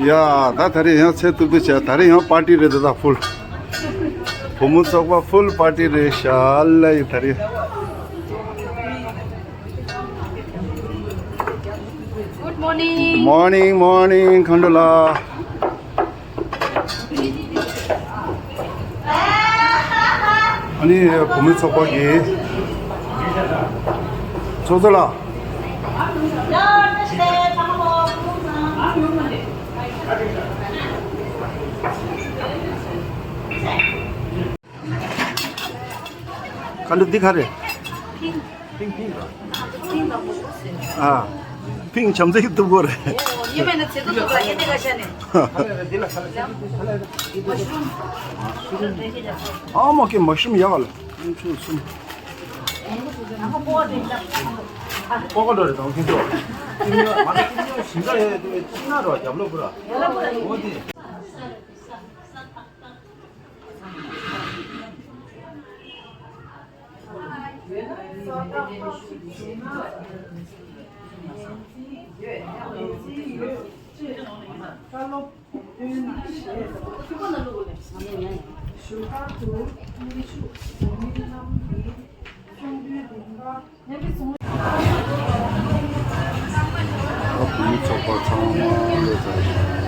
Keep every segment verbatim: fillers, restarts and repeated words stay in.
ཡ། ད་ད་རེས་ཡང་ཚེ་སྟུག་པོ་བྱས། ད་རེས་ཡང་པར་ཊི་རེད། ད་ད་ཕུལ། བུ་མོ་ཚོགས་པ་ཕུལ་པར་ཊི་རེད་ཤག་ལ་ཡི་ད་རེས། Good morning. Morning, morning, མཁའ་འགྲོ་ལགས། ཨ་ནི་བུ་མོའི་ཚོགས་པ་གི་ཚོགས་གཙོ་ལགས། མཁའ་འགྲོ་འདི་ག་རེད། ཨ། ཕིང་བྱམས་བརྩེའི་སྟུག་པོ་རེད། ཨ་མ་ཀི་མ་ཤུམ་ཡག་ལ། ཀོ་ཀོ་འགྲོ་རེད་དང་ཁྱེད་ཚོ། ཁྱིམ་ཉོ་མ་ན་ཁྱིམ་ཉོ་ཞིང་ཁ་ཡོད་དུ་ཅི་ན་རོ་རྒྱབ་ལོ་པུ་ར། འོ་དེ། བཀའ་སློབ་འདོན་ཞེས་ཞུ་ཁ་དུ་སྙན་ཞུ་འབྱོར་མི་རྣམས་ཀྱིས་གསུང་འདོན་རིམ་པ། ཨ་བུ་མོ་ཚོགས་པ་ཚང་མ་སླེབས་ཚར་ཤག་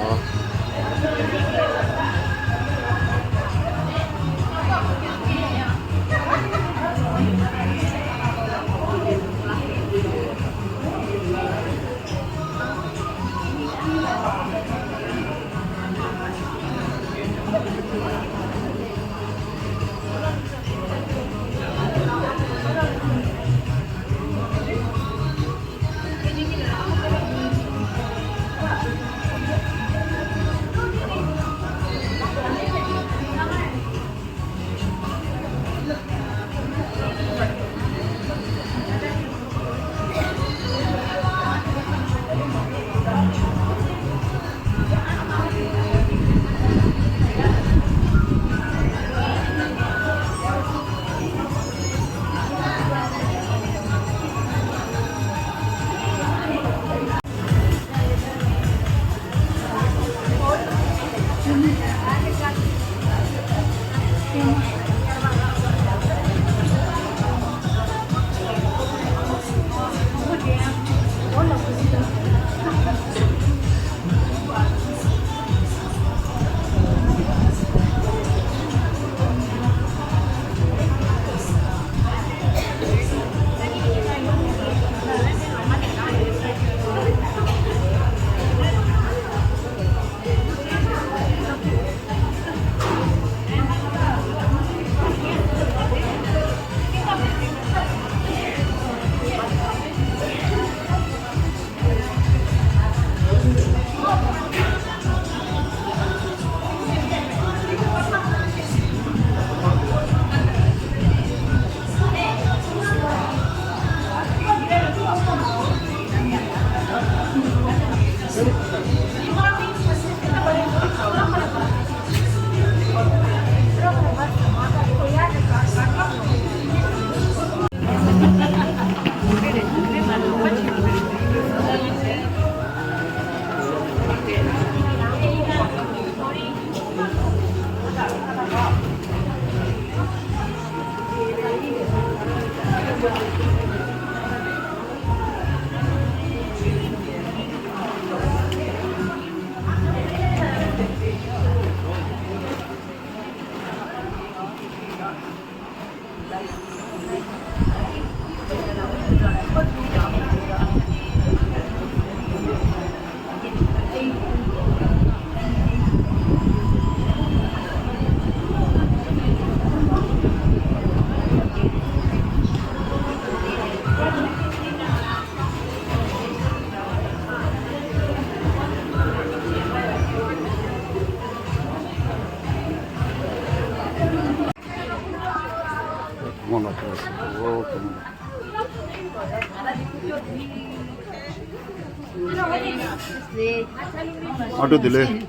ཨ་འགྲོ་བདེ་ལེགས།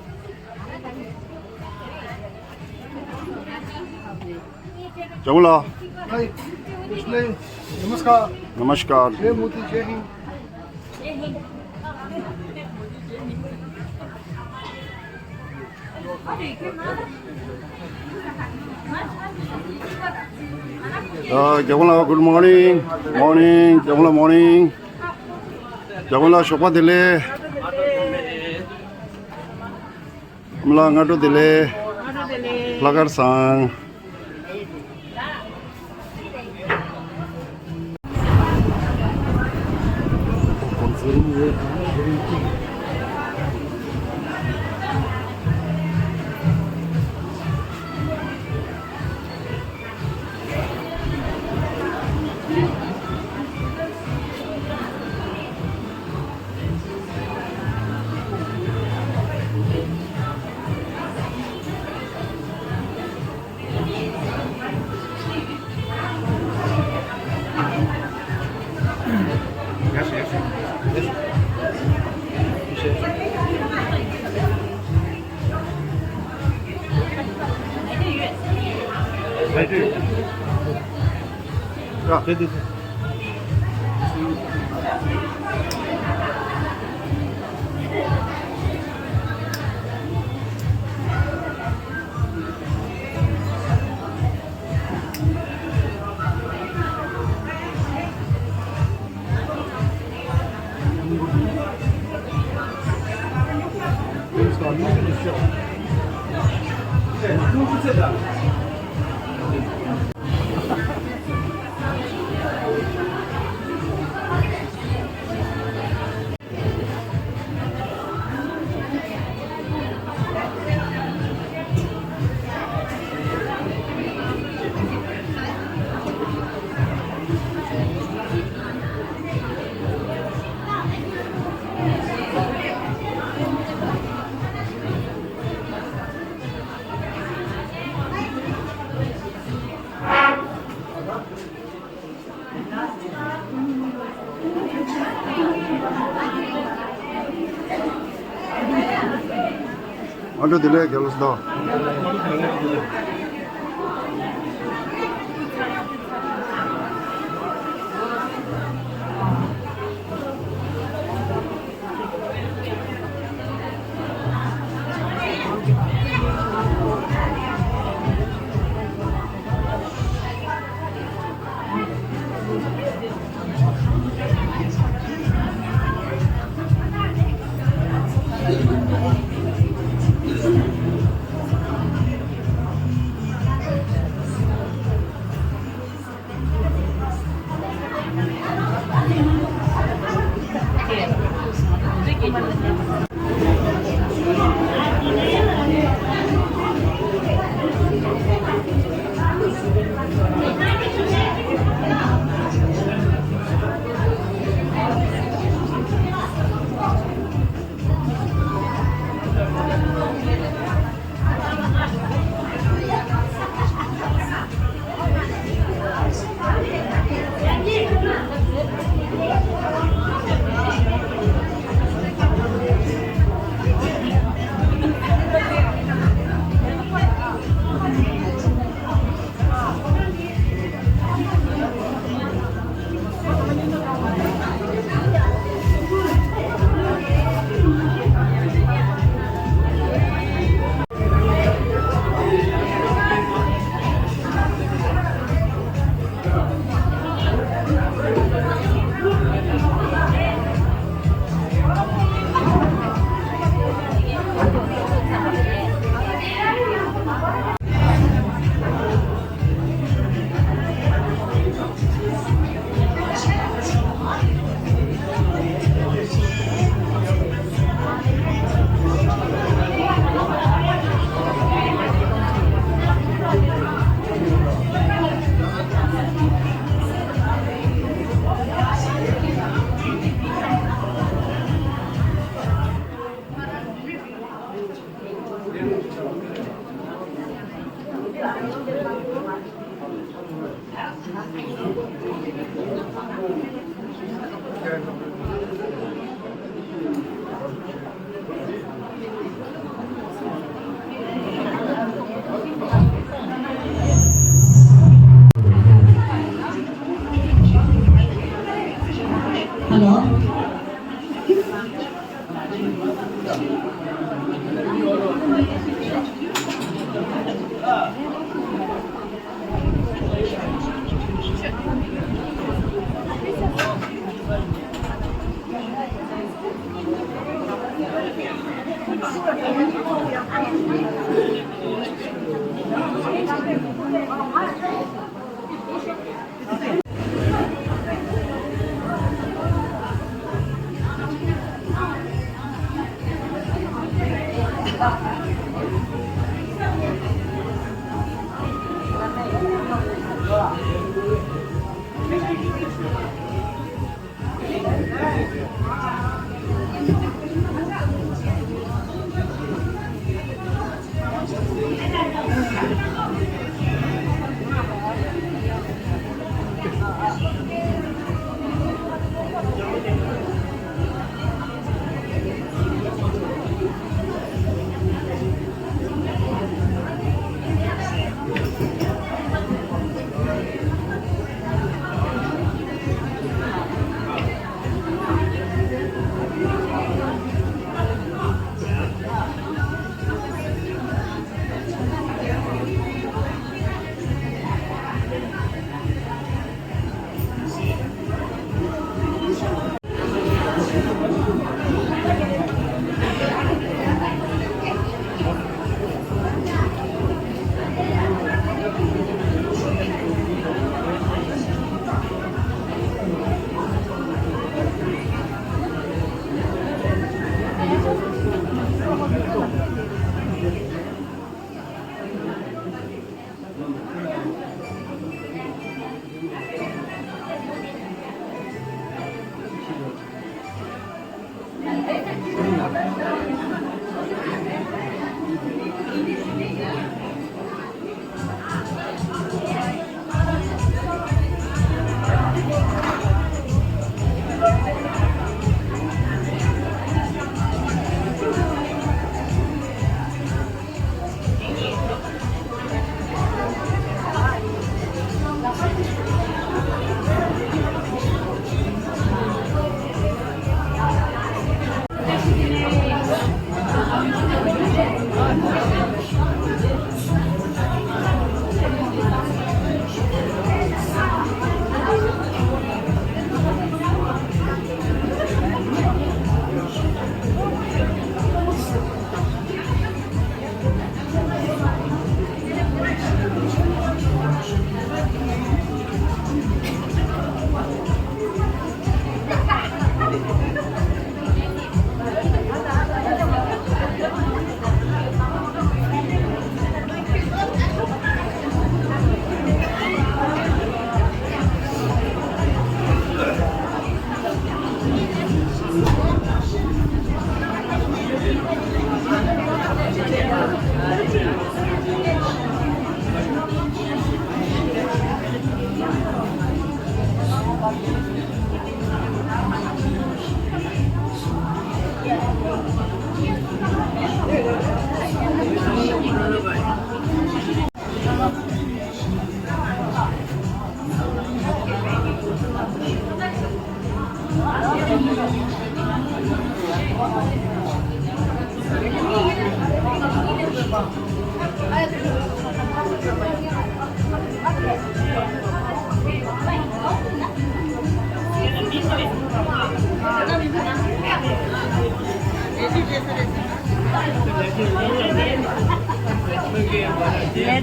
ཇོ་མོ་ལགས། ནམ་སྐར། ནམ་སྐར། ཇེ་མོ་ཏི། ཇེ་ཧིན། ཇེ་ཧིན། ཨ། རྒྱལ་དབང་ལགས། Good morning. Morning. རྒྱལ་དབང་ལགས། Morning. རྒྱལ་དབང་ལགས། ཞོགས་པ་བདེ་ལེགས། ཨ་མ་ལགས། སྔ་དྲོ་བདེ་ལེགས། སྔ་དྲོ་བདེ་ལེགས། ལྷག་དཀར་བཟང་། ཨ་འགྲོ། བདེ་ལེགས། རྒྱལ་ལོ་སྡོ། Hello.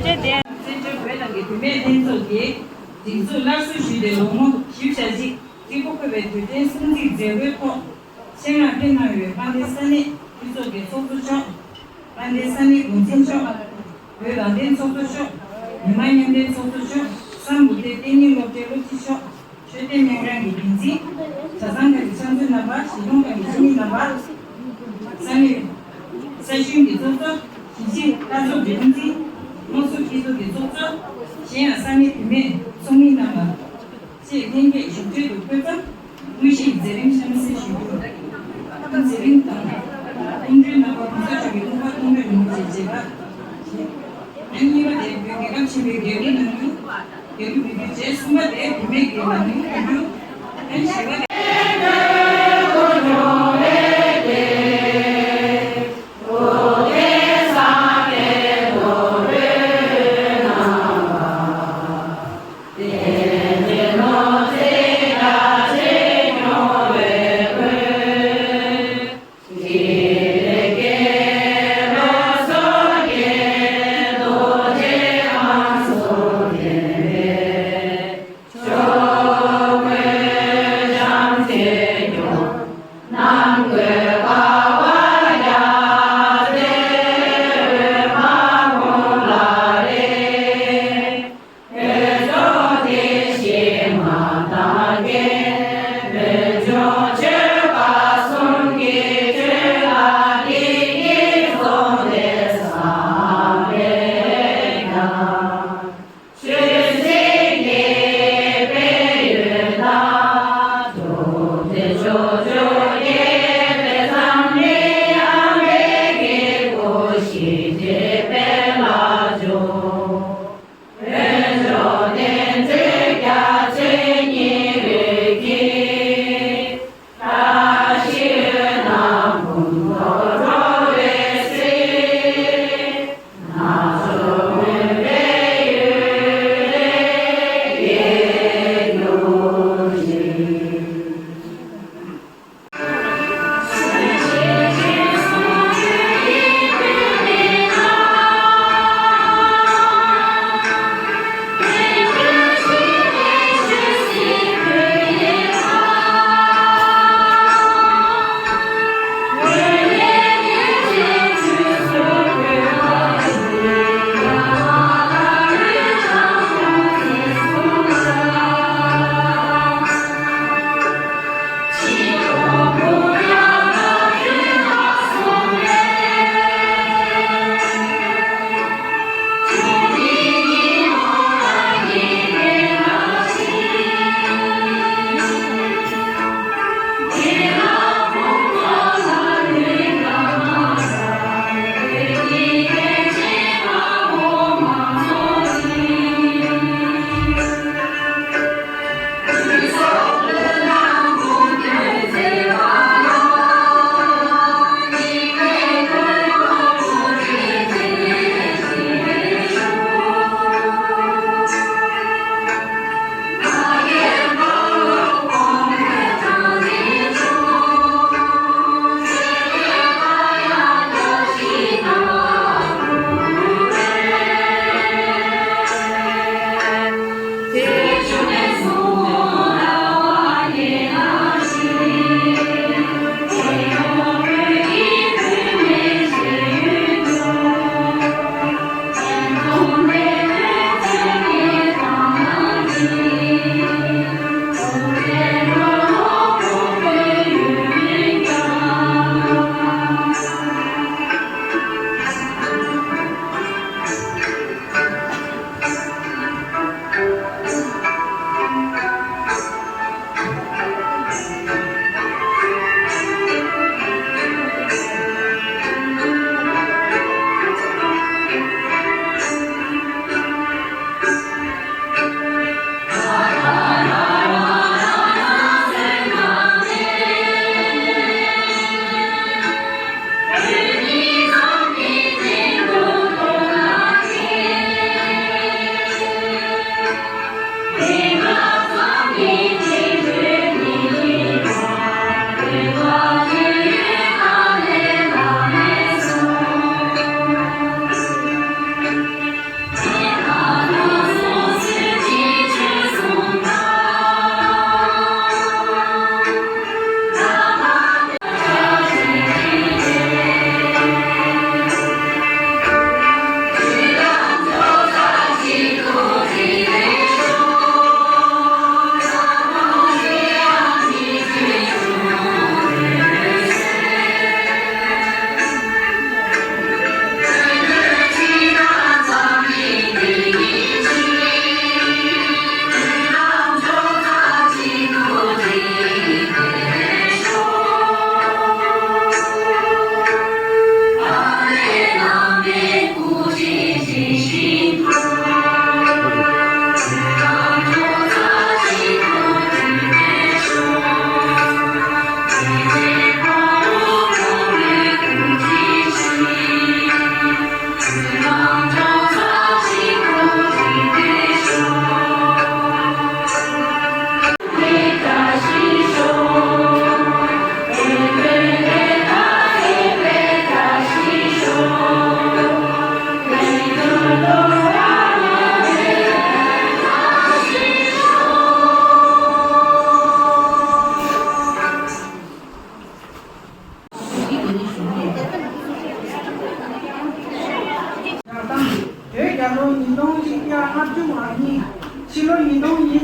བཙན་བྱོལ་བོད་ནང་གི་བུད་མེད་ལྷན་ཚོགས་ཀྱིས་སྒྲིག་འཛུགས་སླར་གསོ་ཞུས་ཏེ་ལོ་ངོ་བཞི་བཞག་ཅིག་གཅིག་པོ་འཁོད་པའི་དུས་དྲན་སྲུང་བརྩི་མཛད་སྒོའི་ཐོག་ཆེད་མངགས་ཕེབས་གནང་བའི་དཔལ་ལྡན་ས་གནས་འཐུས་ཚོགས་ཀྱི་ཚོགས་གཙོ་མཆོག་དཔལ་ལྡན་ས་གནས་འགོ་འཛིན་མཆོག་བོད་རང་བཙན་ཚོགས་གཙོ་མཆོག་མི་དམངས་མཉམ་ལྡན་ཚོགས་གཙོ་མཆོག་སམ་བྷོ་ཊའི་གཏན་ཉིན་སློབ་གྲྭའི་སློབ་སྤྱི་མཆོག་མཆོད་རྟེན་སྨན་ཁང་གི་འགན་འཛིན། གྲྭ་ཚང་ཁག་གི་ཕྱག་མཛོད་རྣམ་པ། གཞིས་གྲོང་ཁག་གི་ཕྱི་མི་རྣམ་པ། ས་གནས་ས་གཞུང་གི་ཚོགས་གཙོ། གཞིས་བྱེས་ལྷན་ཚོགས་ཀྱི་དབུ་འཛིན། དམངས་གཙོ་སྤྱི་ཚོགས་ཀྱི་ཚོགས་གཙོ། གཞན་ཡང་ས་གནས་བུད་མེད་ཚོགས་མི་རྣམ་པ་བཅས་ལྷན་རྒྱས་བཞུགས་གྲལ་དུ་འཁོད་སྐབས། དངོས་གཞིའི་མཛད་རིམ་གཤམ་གསལ་ཞུ་རྒྱུ། མཛད་རིམ་དང་། སྐུ་མགྲོན་རྣམ་པ་གོང་ས་མཆོག་གི་ཐུགས་ཕན་གཏོང་ཕེབས་མི་བཅས་མཇལ་ཁ། ཨ་ནི་གཉིས་པ་དེ་བོད་རྒྱལ་ཁབ་ཆེན་པོའི་རྒྱལ་གླུ་གནང་རྒྱུ། རྒྱལ་གླུ་འབུལ་རྒྱུ་བཅས། གསུམ་པ་དེ་བུད་མེད་ཀྱི་ལམ་ལུགས་འབུལ་རྒྱུ། ཨ་ནི་བཞི་པ་དེ།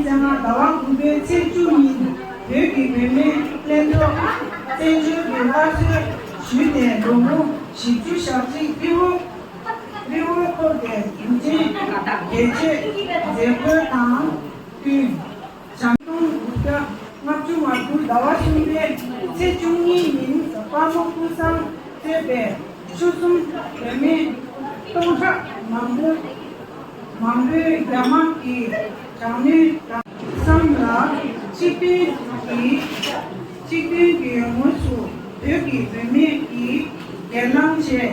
ཟླ་བ་དགུ་པའི་ཚེས་བཅུ་ཉིན་བོད་ཀྱི་བུད་མེད་ལྷན་ཚོགས་བཙན་བྱོལ་དུ་སླར་གསོ་ཞུས་ནས་ལོ་ངོ་བཞི་བཅུ་ཞེ་གཅིག་རི་བོ་རི་བོ་ཁོལ་དེ་དྲིན་ཆེན་དགེ་ཆོས་མཛད་སྒོ་དང་བསྟུན། ཆིག་སྟོང་དགུ་བརྒྱ་ལྔ་བཅུ་ང་དགུ་ཟླ་བ་གསུམ་པའི་ཚེས་བཅུ་གཉིས་ཉིན་དཔའ་མོ་ཀུན་བཟང་གཙོས་པའི་ཆོལ་གསུམ་བུད་མེད་སྟོང་ཕྲག་མང་པོ་མང་པོས་རྒྱ་དམག་གི་དྲག་གནོན་དང་། བསམ་ལ་གཅིག་མཐུན་གྱི་གཅིག་མཐུན་གྱི་ངོས་སུ་བོད་ཀྱི་བུད་མེད་ཀྱིས་སྒེར་ལངས་བྱས།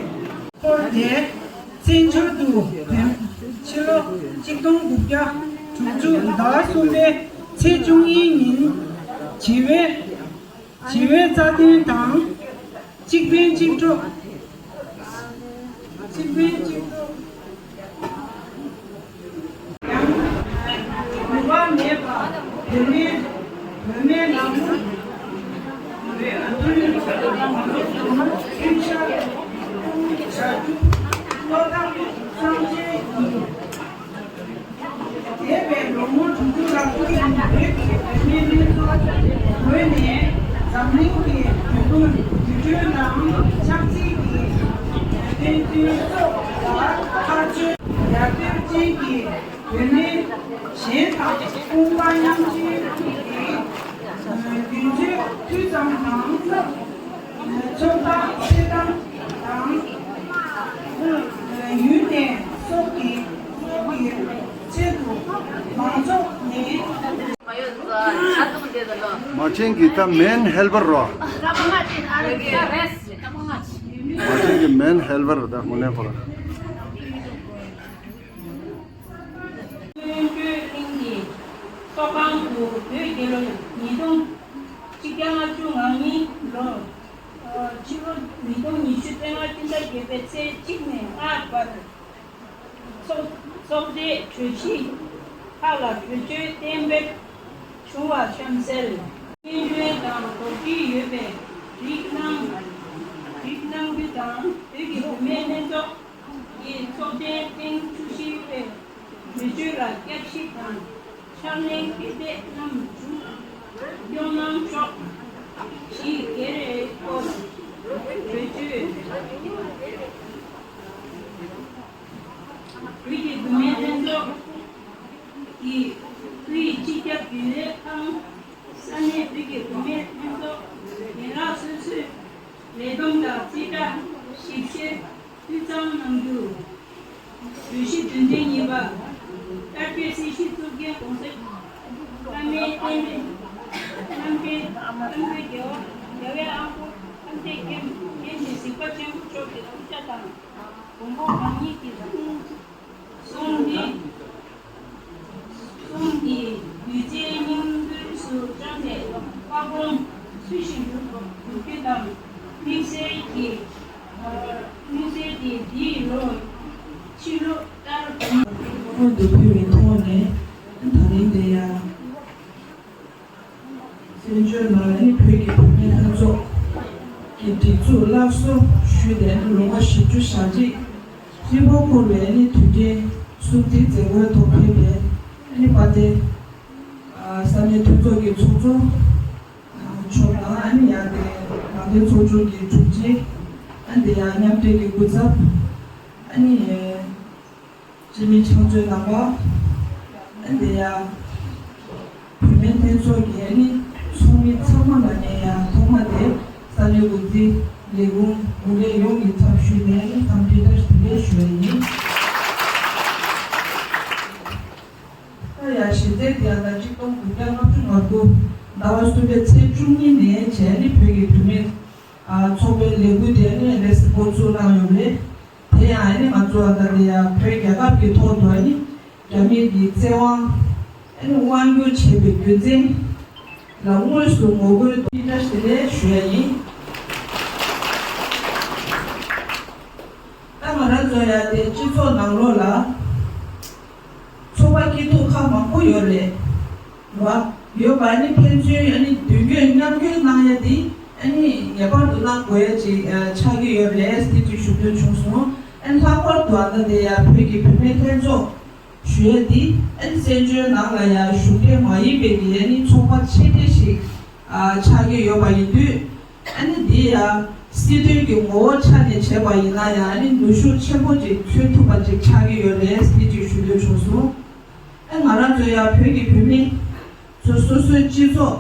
ཁོ་རྗེས་བཙན་བྱོལ་དུ་ཕྱི་ལོ་ཆིག་སྟོང་དགུ་བརྒྱ་དྲུག་ཅུ་ཟླ་བ་གསུམ་པའི་ཚེས་བཅུ་གཉིས་ཉིན་བྱིས་པའི་བྱིས་པའི་རྩ་དོན་དང་། གཅིག་ཕན་གཅིག་གྲོགས། གཅིག་ཕན་གཅིག་གྲོགས། ཡང་ནུས་པ་མེད་པ་བུད་མེད་བུད་མེད་ནང་ཁུལ་ཁྲིམས་འཆར་ཁུངས་བྱ་རྒྱུ་བློ་ཐག་གཙང་བཅད་ཡིན། འདས་པའི་ལོ་ངོ་དྲུག་ཅུ་ལྷག་ཙམ་བོད་ཀྱི་བུད་མེད་ལྷན་ཚོགས་ངོས་ནས་འཛམ་གླིང་གི་བོད་དོན་བརྒྱུད་སྐྲུན་དང་ཆབ་སྲིད་ཀྱི་ཕན་ཚུན་སོགས་ལ་ཐག་གཅོད་ཡར་ཐོན་ཅན་གྱི་བུད་མེད་གཞན་དང་དཔུང་པ་མཉམ་སྤྱོད་ཀྱི་རྒྱུན་སྤྱོད་འཐུས་ཚང་དང་། ཚོགས་པ་སྤྱི་བཏང་དང་། ཡུལ་ནས་སོགས་ཀྱི་སོགས་ཀྱི་ཆེད་དུ་མང་ཚོགས་ནས། མ་ཆེན་གྱི་ད་མེན་ཧེལ་པར་རོ། མ་ཆེན་གྱི་མེན་ཧེལ་པར་རོ་ད་དངོས་གནས་པར། བློན་པོའི་གླིང་གི་ཚོགས་ཁང་དུ་བོད་རྒྱལ་ལོ་ཉིས་སྟོང་གཅིག་བརྒྱ་ལྔ་བཅུ་ང་གཉིས་ལོར། ཕྱི་ལོ་ཉིས་སྟོང་ཉི་ཤུ་རྩ་ལྔ་སྤྱི་ཟླ་བརྒྱད་པའི་ཚེས་གཅིག་ནས་ལྔ་བར། ཚོགས་ཚོགས་སྡེ་གྲོས་གཞི་ཁག་ལ་གྲོས་ཆོད་གཏན་འབེབས་བྱུང་བ་གཤམ་གསལ། སྙན་སྒྲོན་དང་དོགས་འདྲི་ཡོད་པའི་རིགས་གནང་རིགས་གནང་རྒྱུ་དང་། བོད་ཀྱི་བུད་མེད་ལྷན་ཚོགས་ཀྱི་ཚོགས་ཆེན་ཐེངས་བཅུ་བཞི་པའི་གྲོས་ཆོད་ལ་བསྐྱར་ཞིབ་དང་ཕྱག་ལེན་སྐུལ་འདེད་གནང་བྱུང་། སྐྱོང་གནང་ཕྱོགས་བཞི་སྒེར་སྐོར་གྲོས་ཆོད། བོད་ཀྱི་བུད་མེད་ལྷན་ཚོགས་ཀྱི་དབུས་སྤྱི་ཁྱབ་རྒྱུན་ལས་ཁང་། ས་གནས་བོད་ཀྱི་བུད་མེད་ལྷན་ཚོགས་ཡན་ལག་སོ་སོའི་ལས་བསྡོམས་དང་རྩིས་ཁྲ་ཞིབ་བཤེར་འཐུས་ཚང་གནང་རྒྱུ། གྲོས་གཞི་དོན་ཚན་གཉིས་པ། བསྟར་སྤྱོད་སྲིད་བྱུས་གཙུག་རྒྱན་གོང་ས་བླ་མའི་རྟེན་འབྲེལ་རྣམ་འདྲེན་རྣམ་འདྲེན་རྒྱལ་བ་རྒྱལ་བའི་དབང་པོ་ཐམས་ཅད་མཁྱེན་མཁྱེན་ཅིང་གཟིགས་པ་ཆེན་པོ་མཆོག་གི་ཐུགས་བཅག་དང་། མགོན་པོ་གང་ཉིད་ཀྱི་གསུང་གསུང་འདི་གསུང་འདི་ཡུལ་ཚེའི་སྙིང་དབུས་སུ་བཅངས་ཏེ་དཔའ་དགོངས་ཚུལ་བཞིན་སྒྲུབ་སྒྲུབ་རྒྱུ་དང་། དམིགས་བསལ་གྱི་དམིགས་བསལ་གྱི་འདིའི་ལོ་ཕྱི་ལོ་ལྟར་སྔོན་དུ་ཕུལ་བའི་ཐོག་ནས་ད་རིང་འདི་ཡང་། བཙན་བྱོལ་ནང་ནི་བོད་ཀྱི་བུད་མེད་ལྷན་ཚོགས་ཀྱི་སྒྲིག་འཛུགས་སླར་གསོ་ཞུས་ཏེ་ནི་ལོ་ངོ་བཞི་བཅུ་ཞེ་གཅིག་ཧྲིལ་པོ་འཁོར་བའི་ནི་དུས་དྲན་གསུམ་བདེ་མཛད་སྒོའི་ཐོག་ཕེབས་པའི་ནི་དཔལ་ལྡན་ས་གནས་མཐུན་ཚོགས་ཀྱི་ཚོགས་གཙོ་མཆོག་དང་ཨ་ནི་ཡང་དེ་ནང་བསྟན་ཚོགས་ཆུང་གི་དྲུང་ཆེ། ཨ་ནི་དེ་ཡང་མཉམ་འབྲེལ་གྱི་སྐུ་ཚབ། ཨ་ནི། སྤྱི་མི་ཕྱག་མཛོད་རྣམ་པ། ཨ་ནི་དེ་ཡང་བུད་མེད་ལྷན་ཚོགས་ཀྱི་ཨ་ནི་ཚོགས་མི་ཚང་མ་ལ་ནས་ཡང་ཐོག་མ་དེ་ས་གནས་འགོ་འཛིན་ལས་ཁུངས་འགོ་ལས་ཡོངས་ཀྱི་ཚབ་ཞུས་ནས་ཨ་ནི་འཚམས་འདྲི་བཀྲ་ཤིས་བདེ་ལེགས་ཞུ་བ་ཡིན། ད་ཡང་གཞི་རྩའི་དེ་ཡང་ད་གཅིག་སྟོང་དགུ་བརྒྱ་ལྔ་བཅུ་ང་དགུ་ཟླ་བ་གསུམ་པའི་ཚེས་བཅུ་གཉིས་ནས་བྱས་ནས་བོད་ཀྱི་བུད་མེད་ཚོགས་པའི་ལས་འགུལ་དེ་ནས་ལས་སུ་འགོ་ཚུགས་གནང་ཡོད་རེད། དེ་ཡང་ཨ་ནི་ང་ཚོ་ད་ལྟ་ཡང་བོད་རྒྱལ་ཁབ་ཀྱི་ཐོག་ཏུ་ཨ་ནི་རྒྱ་མི་གི་བཙན་དབང་ཨ་ནི་དབང་བསྒྱུར་བྱས་པའི་རྒྱུ་མཚན་ལ་དངོས་སུ་ངོ་རྒོལ་དུ་བཀྲ་ཤིས་བདེ་ལེགས་ཞུ་ཡ་ཡིན། ད་ང་རང་ཚོ་ཡང་དེ་སྤྱི་ཚོགས་ནང་ལོགས་ལ་ཚོགས་པ་སྐྱིད་སྡུག་ཁག་མང་པོ་ཡོད་རེད། བ། ཡོད་པ་ནི་ཕན་ཚུན་ཨ་ནི་མདུན་སྐྱོད་མཉམ་སྐྱོད་གནང་ཡ་འདི་ཨ་ནི་ངེས་པར་དུ་གནང་དགོས་ཡ་ཅིག་ཆགས་ཀྱི་ཡོད་རེད་ཟེར་ཅིག་ཞུ་འདོད་བྱུང་སོང་། ཨ་ནི་ལྷག་པར་དུ་ཨ་ད་དེ་ཡ་བོད་ཀྱི་བུད་མེད་ལྷན་ཚོགས་ ཞུ་ཡ་འདི་ཨ་ནི་བཙན་བྱོལ་ནང་ལ་ཡང་གཞུང་འབྲེལ་མ་ཡིན་པའི་གི་ཨ་ནི་ཚོགས་པ་ཆེ་གྲས་ཤིག་ཨ་ཆགས་ཀྱི་ཡོད་པ་ཡིན་དུས། ཨ་ནི་འདི་ཡང་སྲིད་དོན་གྱི་ངོ་བོ་ཆ་ནས་བྱས་པ་ཡིན་ན་ཡང་ཨ་ནི་ནུས་ཤུགས་ཆེན་པོ་ཅིག་འཚོལ་ཐུབ་པ་ཅིག་ཆགས་ཀྱི་ཡོད་རེད་ཟེར་ཅིག་ཞུ་འདོད་བྱུང་སོང་། ཨ་ང་རང་ཚོ་ཡང་བོད་ཀྱི་བུད་མེད་ཚོ་སོ་སོའི་སྤྱི་ཚོགས་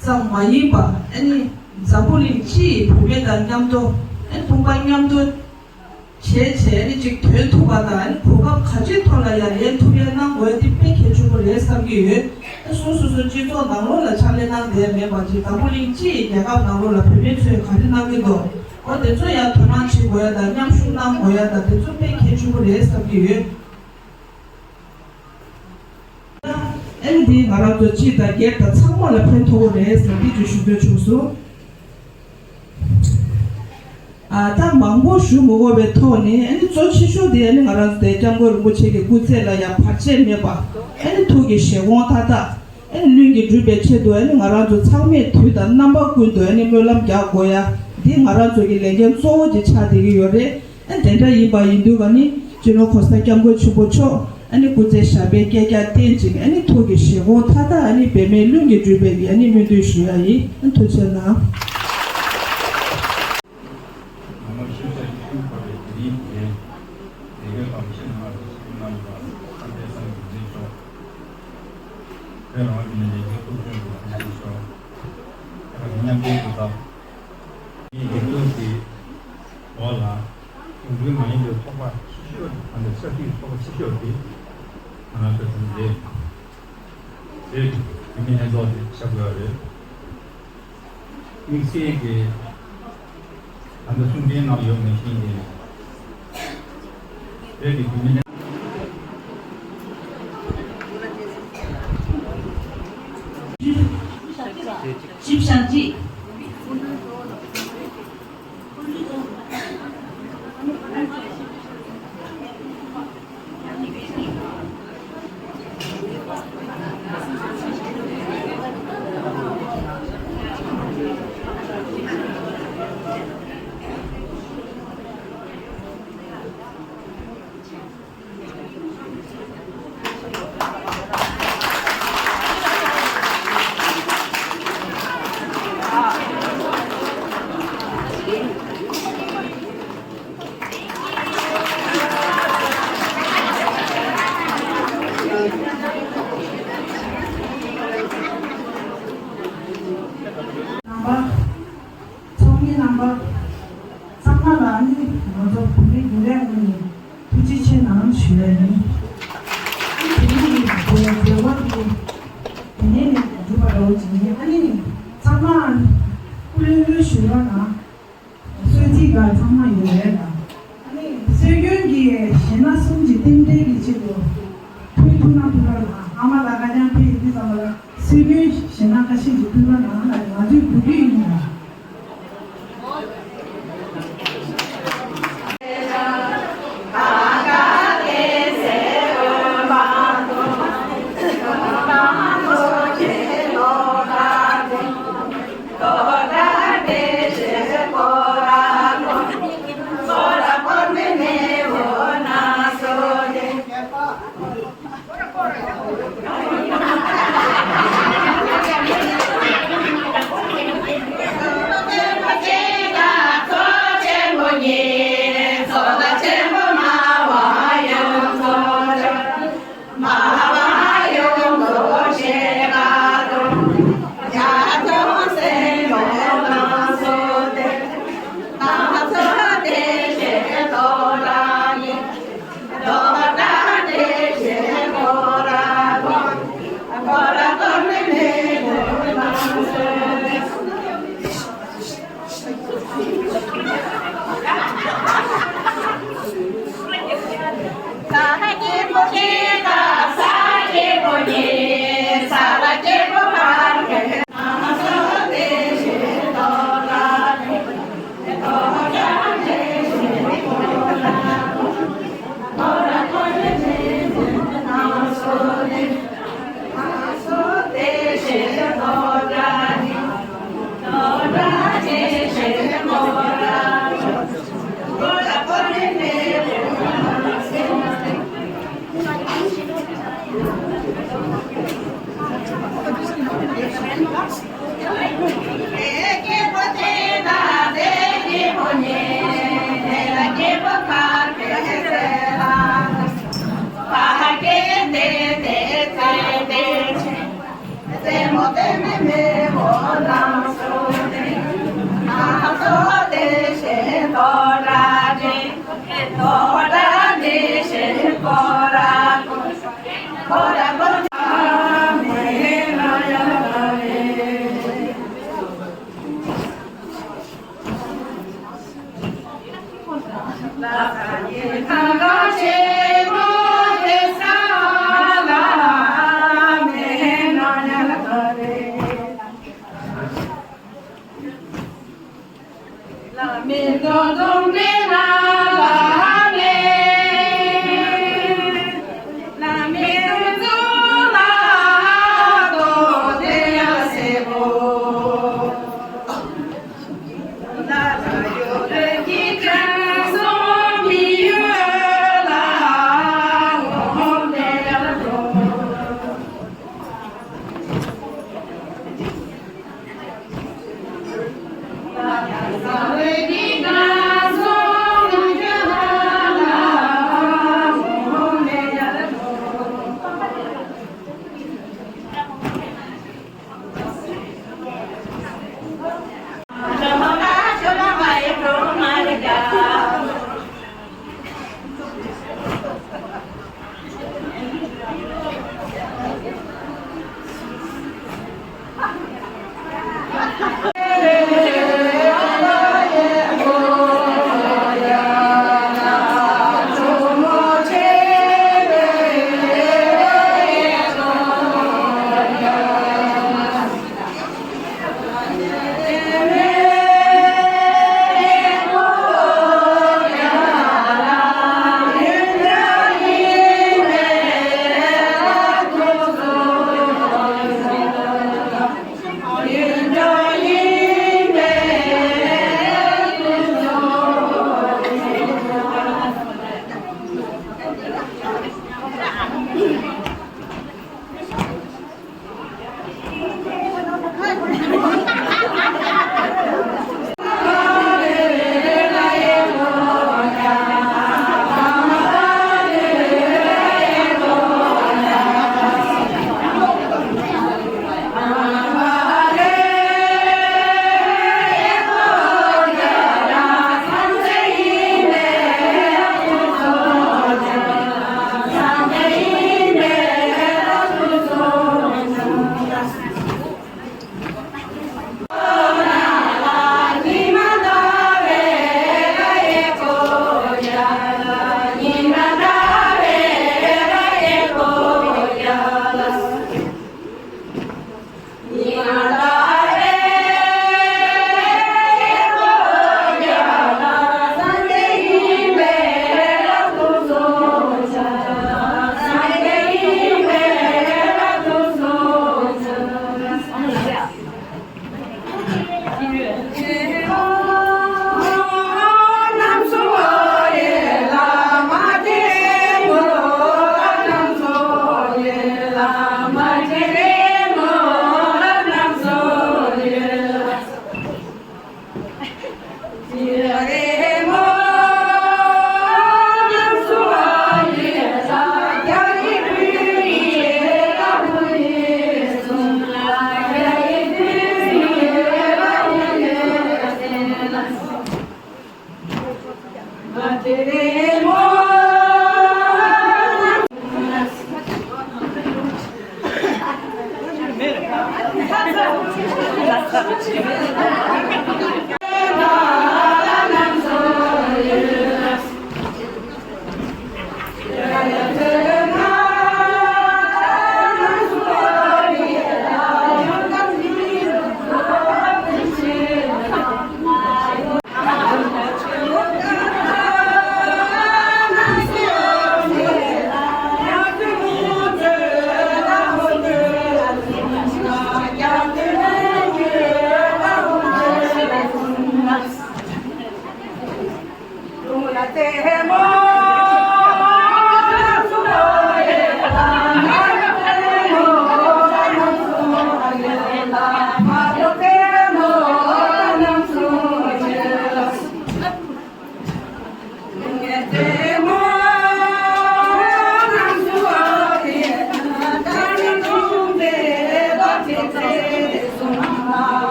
ཙམ་མ་ཡིན་པ་ཨ་ནི་འཛམ་བུ་གླིང་སྤྱི་ཡི་བུད་མེད་དང་མཉམ་དུ་ཨ་ནི་དཔུང་པ་མཉམ་དུ་བྱས་བྱས་ནས་ཅིག་ཐོན་ཐུབ་པ་དང་གོ་སྐབས་ག་ཅིའི་ཐོག་ལ་ཡང་ལེན་ཐུབ་ཡ་གནང་དགོས་ཡ་དེ་དཔེ་གལ་ཆེན་པོ་རེད་བསམ་གྱི་ཡོད། ཨ་སོ་སོ་སོ་སྤྱི་ཚོགས་ནང་ལོགས་ལ་ཕྱག་ལས་གནང་བསྡད་མེད་པ་ཅིག་འཛམ་བུ་གླིང་སྤྱི་ཡི་རྒྱལ་ཁབ་ནང་ལོགས་ལ་བུད་མེད་ཚོས་ག་རེ་གནང་གི་འདུག་འོ་དེ་ཚོ་ཡང་དོ་སྣང་བྱེད་དགོས་ཡ་དང་མཉམ་ཞུགས་གནང་དགོས་ཡ་དང་དེ་ཚོ་དཔེ་གལ་ཆེན་པོ་རེད་བསམ་གྱི་ཡོད། ཨ་ནི་འདི་ང་རང་ཚོ་སྤྱི་དང་སྒེར་དང་ཚང་མ་ལ་ཕན་ཐོགས་རེད་ཟེར་འདི་ཅིག་ཞུ་འདོད་བྱུང་སོང་། ཨ་ད་མང་པོ་ཞུ་མི་དགོས་པའི་ཐོག་ནས་ཨ་ནི་གཙོ་ཆེ་ཤོས་དེ་ཨ་ནི་ང་རང་ཚོ་དེ་སྐྱབས་མགོན་རིན་པོ་ཆེ་གི་སྐུ་ཚེ་ལ་ཡང་བར་ཆད་མེད་པ་ཨ་ནི་ཐུགས་ཀྱི་བཞེད་དགོངས་མཐའ་དག་ཨ་ནི་ལྷུན་གྱིས་འགྲུབ་པའི་ཆེད་དུ་ཨ་ནི་ང་རང་ཚོ་ཚང་མས་དུས་དང་རྣམ་པ་ཀུན་ཏུ་ཨ་ནི་སྨོན་ལམ་རྒྱག་དགོས་ཡ་འདི་ང་རང་ཚོ་གི་ལས་འགན་གཙོ་བོ་དེ་ཆགས་བསྡད་ཀྱི་ཡོད་རེད། ཨ་དེ་འདྲ་ཡིན་པ་ཡིན་དུས་ཨ་ནི་སྤྱི་ནོར་གོང་ས་སྐྱབས་མགོན་ཆེན་པོ་མཆོག་ཨ་ནི་སྐུ་ཚེ་ཞབས་པད་བསྐལ་བརྒྱར་བརྟན་ཅིང་ཨ་ནི་ཐུགས་ཀྱི་བཞེད་དགོངས་མཐའ་དག་ཨ་ནི་འབད་མེད་ལྷུན་གྱིས་འགྲུབ་པའི་གི་ཨ་ནི་སྨོན་འདུན་ཞུ་ཡ་ཡིན། ཨ་ཐུགས་རྗེ་གནང་། ནང་པ་ཤེས་བྱ་ཡིད་བཞིན་འཁོར་བའི་དེ་རིང་འདིར་ལས་ཀའི་བང་ཆེན་ནང་ལ་སེམས་རྣམ་པ་ཁམས་པའི་སངས་རྒྱས་འཛིན་མཆོག་བོད་རང་དབང་མི་མང་ལས་འགུལ་ཚོགས་ཆུང་གི་ཚོགས་གཙོ་མཆོག་དེ་ལ་མཉམ་འབྲེལ་གྱི་སྐབས། ངའི་ཡིག་ཐོག་གི་འོག་ལ་གཞུང་འབྲེལ་མ་ཡིན་པའི་ཚོགས་པ་ཆེ་ཤོས་དང་ས་འཐུས་ཚོགས་པ་ཆེ་ཤོས་དེ་ང་རང་ཚོ་དེ་རེད། དེ་བུད་མེད་ལྷན་ཚོགས་དེ་ཆགས་དགོས་རེད། དམིགས་བསལ་གྱི་ད་ལྟ་གསུང་འཕྲིན་ནང་ཡོད་མེད་ཤེས་ཀྱི་རེད། བོད་ཀྱི་བུད་མེད་ལྷན། རྣམ་པ། ཚོགས་མི་རྣམ་པ་ཚང་མ་ལ་ནི་ང་ཚོ་བོད་མིའི་སྒེར་ལངས་ངོས་ནས་ཐུགས་རྗེ་ཆེ་གནང་ཞུ་ཡ་ཡིན། ཨ་ནི་དེ་ནས་ནི་བོད་བོད་པ་དེ་དེ་ནས་ནི་འགྲུབ་པ་འདྲ་བོ་ཅིག་ཡིན། ཨ་ནི་ཚང་མ་སྐུ་ལྷོད་ལྷོད་ཞུ་རོགས་གནང་། གསོལ་ཚིགས་འགའ་ཚང་མ་ཡོད་རེད་ལ། ཨ་ནི་སྲོལ་རྒྱུན་གྱི་གཞས་སྣ་གསུམ་གྱི་རྟེན་འབྲེལ་གྱི་ཆེད་དུ་ཕུལ་ཐུབ་ན་ཕུལ་རོགས་གནང་། ཨ་མ་ལགས་ཁ་བྱང་ཕུལ་ཡོད་དུས་ཙམ་པ་ལ་སྲོལ་རྒྱུན་གཞས་སྣ་ཁ་ཤས་ཅིག་ཕུལ་རོགས་གནང་ལ་ང་ཚོས་གོ་རྒྱུ་ཡིན་ལ།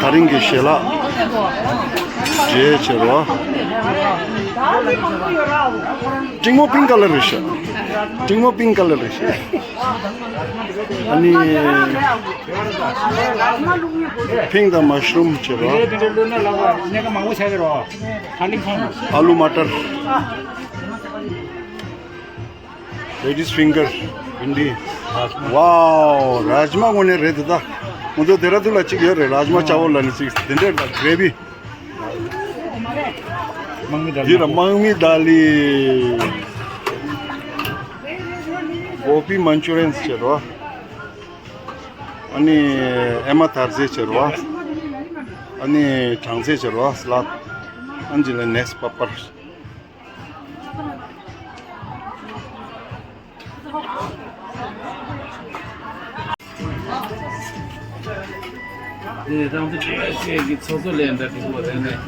ཨ་རིང་གི་ཞལ་ལག་འདྲེས་བྱས་རོ། སྤྲིན་མོ་པིང་ཀ་ལར་རེད་ཤག་སྤྲིན་མོ་པིང་ཀ་ལར་རེད་ཤག་ཨ་ནི་ཕིང་དང་མ་ཤ་རུམ་བྱས་རོ། ཨ་ལུ་མ་ཏར། Ladies finger, Hindi. Wow, རཱཇ་མ་དངོས་གནས་རེད་དེ་ད། ང་ཚོ་ལྡེ་ར་ལྡུན་ལ་གཅིག་ཡོད་རེད། རཱཇ་མ་ཅ་བོ་ལ་ནི་གཅིག་དེ་འདྲས་ལ་གྷ་རེ་བི། དམག་མི་ད་ལི། འདི་ལ་དམག་མི་ད་ལི། གོ་བི་མན་ཅུ་རི་ཡན་བྱས་རོ། ཨ་ནི་ཨེ་མ་དར་རྫས་བྱས་རོ། ཨ་ནི་སྦྲང་རྩི་བྱས་རོ། སླད། ཨ་ནི་ལ་ནེགས་པ་པར། དེ་རང་ཚོ་ཆོས་ཀྱི་ཚོགས་གཙོ་ལས་འདྲ་དེ་ཚོ་རེད་ནས།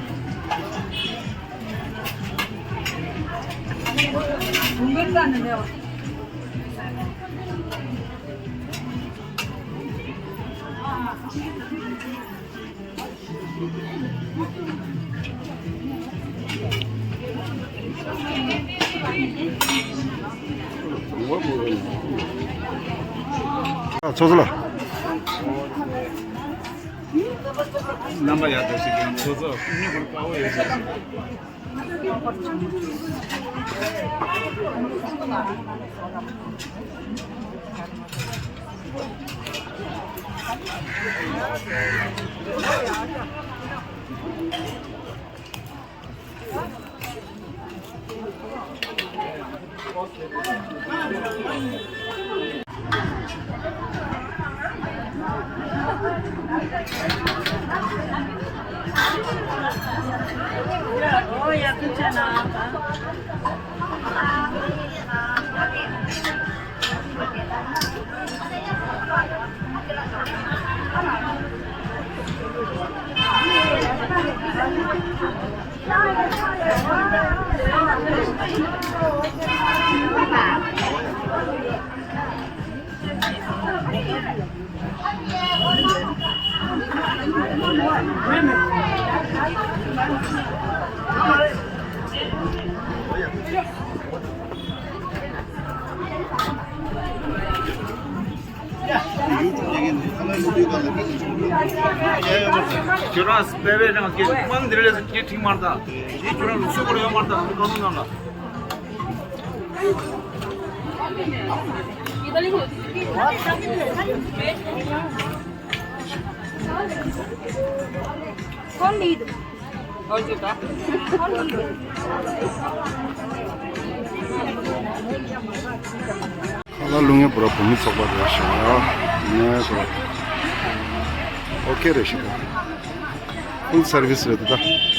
ཚོགས་གཙོ་ལགས། རྣམ་པ་ཡག་པོ་ཞིག་ཡང་ཚོགས་གཙོ་སྐུ་ཉིད་ཀྱི་དཔའ་བོ་ཡོད་ས་ཞིག་ཁྱོད་རང་སྤེལ་བའི་རང་སྐད་དམངས་འདིར་ལས་སུ་སྐད་ཁྲིག་མར་ད། ཡིས་ཁྱོད་རང་ལུགས་སྲོལ་སྐོར་ཡོད་མར་ད། འདི་ཀ་ནོ་ནང་ལ། ཁ་ལག་བླུག་མཁན་བུ་ར་བུད་མེད་ཚོགས་པ་རེད་ཤག་ནས་བུ་ར་ཨོ་ཁེ་རེད་ཤག་ཕུལ་སར་བིས་རེད་ད།